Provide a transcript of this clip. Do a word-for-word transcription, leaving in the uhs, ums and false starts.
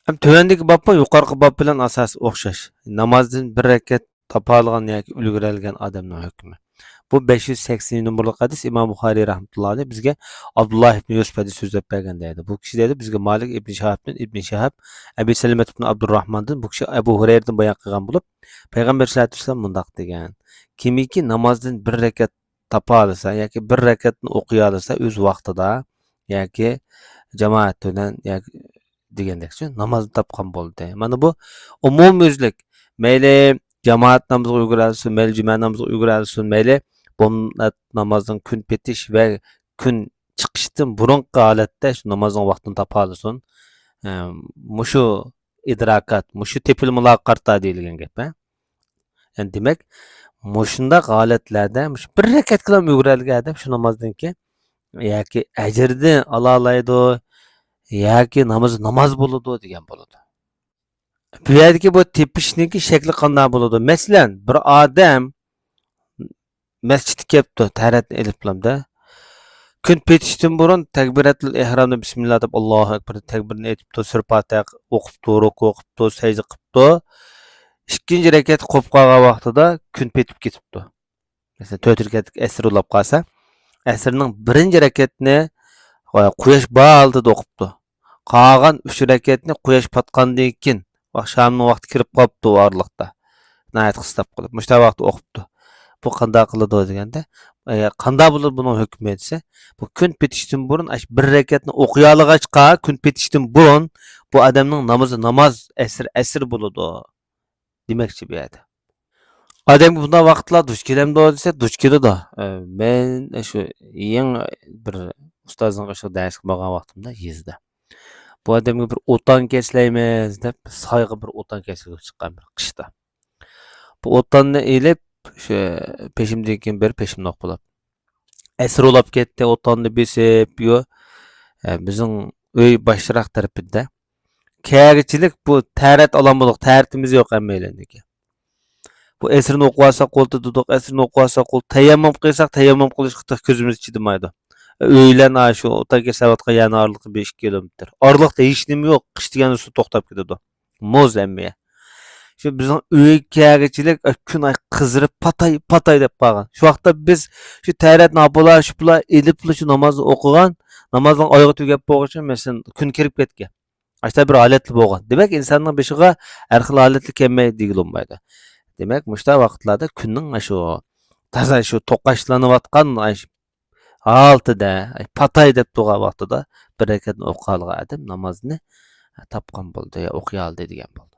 ھەم تۆۋەندىكى بابمۇ يۇقىرىقى باب بىلەن ئاساسى ئوخشاش. نامازدىن بىر رەكەت تاپالىغان ياكى ئۈلگۈرەلىگەن ئادەمنىڭ ھۆكمى. بۇ بەش يۈز سەكسىنىنچى نومۇرلۇق ھەدىس ئىمام بۇخارىي رەھمەتۇللاھى ئەلەيھ بىزگە ئابدۇللاھ ئىبن يۈسۈپ ھەدىس سۆزلەپ بەرگەن دەيدۇ. بۇ كىشى دەيدۇ، بىزگە مالىك ئىبن شىھابتىن، ئىبن شىھاب، ئەبى سەلىمەت ئىبن ئابدۇرراھماندىن، بۇ كىشى ئەبۇ ھۇرەيرىدىن بايان قىلغان بولۇپ، پەيغەمبەر سەللەللاھۇ ئەلەيھى ۋەسەللەم مۇنداق دېگەن، كىمكى نامازدىن بىر رەكەت تاپالىسا ياكى بىر رەكەتنى ئوقۇيالىسا ئۆز ۋاقتىدا ياكى جامائەت بىلەن ياكى دېگەندەكچۇ، نامازنى تاپقان بولدى. مانا بۇ ئومۇميۈزلۈك، مەيلى جامائەت نامىزىغا ئۈلگۈرەلىسۇن، مەيلى جۈمە نامىزىغا ئۈلگۈرەلىسۇن، مەيلى بۇمنەت نامازنىڭ كۈن پېتىش ۋە كۈن چىقىشتىن بۇرۇنقى ھالەتتە شۇ نامازنىڭ ۋاقتىنى تاپالىسۇن. ئە، مۇشۇ ئىدراكات، مۇشۇ تېپىلمىلارغا قارىتا دېيىلگەن گەپ، ھە؟ يەنى دېمەك، مۇشۇنداق ھالەتلەردە مۇشۇ بىر رەكەتكىلا ئۈلگۈرەلىگەن ئادەم شۇ نامازدىن كېيىن ياكى ئەجرىنى ئالالايدۇ، ياكى نامىزى ناماز بولىدۇ دېگەن بولىدۇ. بۇ يەردىكى بۇ تېپىشنىڭكى شەكلى قانداق بولىدۇ؟ مەسىلەن، بىر ئادەم مەسچىتكە كەپتۇ، تەھارەتنى ئېلىپلامدا. كۈن پېتىشتىن بۇرۇن تەكبىراتۇل ئېھرامدا بىسمىللا دەپ، ئاللاھۇ ئەكبەر دەپ تەكبىرنى ئېيتىپتۇ، سۈرە پاتىھە ئوقۇپتۇ، رۇكۇ قىپتۇ، سەجدە قىپتۇ. ئىككىنچى رەكەت قوپۇپ قالغان ۋاقتىدا كۈن پېتىپ كېتىپتۇ. مەسىلەن، تۆت رەكەتلىك ئەسىر بولۇپ قالسا، ئەسىرنىڭ بىرىنچى رەكەتنى، ئە، قۇياش بار ئالدىدا ئوقۇپتۇ. قالغان ئۈچ رەكەتنى قۇياش پاتقاندىن كېيىن، ۋاق-، شامنىڭ ۋاقتى كىرىپ قاپتۇ ئارىلىقتا. ناھايىتى قىستاپ قىلىپ، مۇشۇنداق ۋاقىتتا ئوقۇپتۇ. بۇ قانداق قىلىدۇ دېگەندە، ئە، قانداق بولىدۇ بۇنىڭ ھۆكمى دېسە، بۇ كۈن پېتىشتىن بۇرۇن ئاشۇ بىر رەكەتنى ئوقۇيالىغاچقا، كۈن پېتىشتىن بۇرۇن بۇ ئادەمنىڭ نامىزى ناماز، ئەسىر ئەسىر بولىدۇ دېمەكچى بۇ يەردە. ئادەمگە بۇنداق ۋاقىتلار دۇچ كېلەمدۇ دېسە، دۇچ كېلىدۇ. ئە، مەن شۇ يېڭى بىر ئۇستازنىڭ قېشىغا دەرسكە بارغان ۋاقتىمدا يېزىدا، بۇ ئادەمگە بىر ئوتان كەسلەيمىز دەپ، سايغا بىر ئوتان كەسكىلى چىققان بىر قىشتا. بۇ ئوتاننى ئېلىپ، شۇ پېشىمدىن كېيىن بېرىپ پېشىمنى ئوقۇپ، ئەسىر ئۇلاپ كەتتى، ئوتاننى بېسىپ، يو، ئە، بىزنىڭ ئۆي باشراق تەرىپىدە. كەچكىچىلىك بۇ تەرەت ئالان بولدۇق، تەرىتىمىز يوق ھەممەيلەننىڭكى. بۇ ئەسىرنى ئوقۇۋالساق بولدى دېدۇق، ئەسىرنى ئوقۇۋالساق بولدى. تەيەممۇم قىلساق، تەيەممۇم قىلىشقا تېخى كۆزىمىز چىدىمايدۇ. ئۆيلەرنى ئاشۇ ئوتان كەسىۋاتقان يەرنىڭ ئارىلىقى بەش كىلومېتىر. ئارىلىقتا ھېچنېمە يوق، قىش دېگەندە سۇ توختاپ كېتىدۇ. مۇز ھەممە يەر. شۇ بىزنىڭ ئۆيگە كەلگۈچىلىك، ئە، كۈن ئاي قىزىرىپ، پاتاي، پاتاي دەپ قالغان. شۇ ۋاقىتتا بىز شۇ تەرەتنى ئاپىلا، شۇپىلا ئېلىپلا شۇ نامازنى ئوقۇغان، نامازنىڭ ئايىغى تۈگەپ بولغۇچە، مەسىلەن، كۈن كىرىپ كەتكەن. ئاشۇنداق بىر ھالەتلا بولغان. دېمەك، ئىنساننىڭ بېشىغا ھەر خىل ھالەتلەر كەلمەيدۇ دېگىلى بولمايدۇ. دېمەك، مۇشۇنداق ۋاقىتلاردا كۈننىڭ ئاشۇ تازا شۇ توقاچلىنىۋاتقان، ئاشۇ ھالىتىدە، ئاي، پاتاي دەپ تۇرغان ۋاقتىدا بىر رەكەتنى ئوقۇغانلىغان ئادەم نامازنى تاپقان بولدى، ئوقۇيالىدى دېگەن بولدى.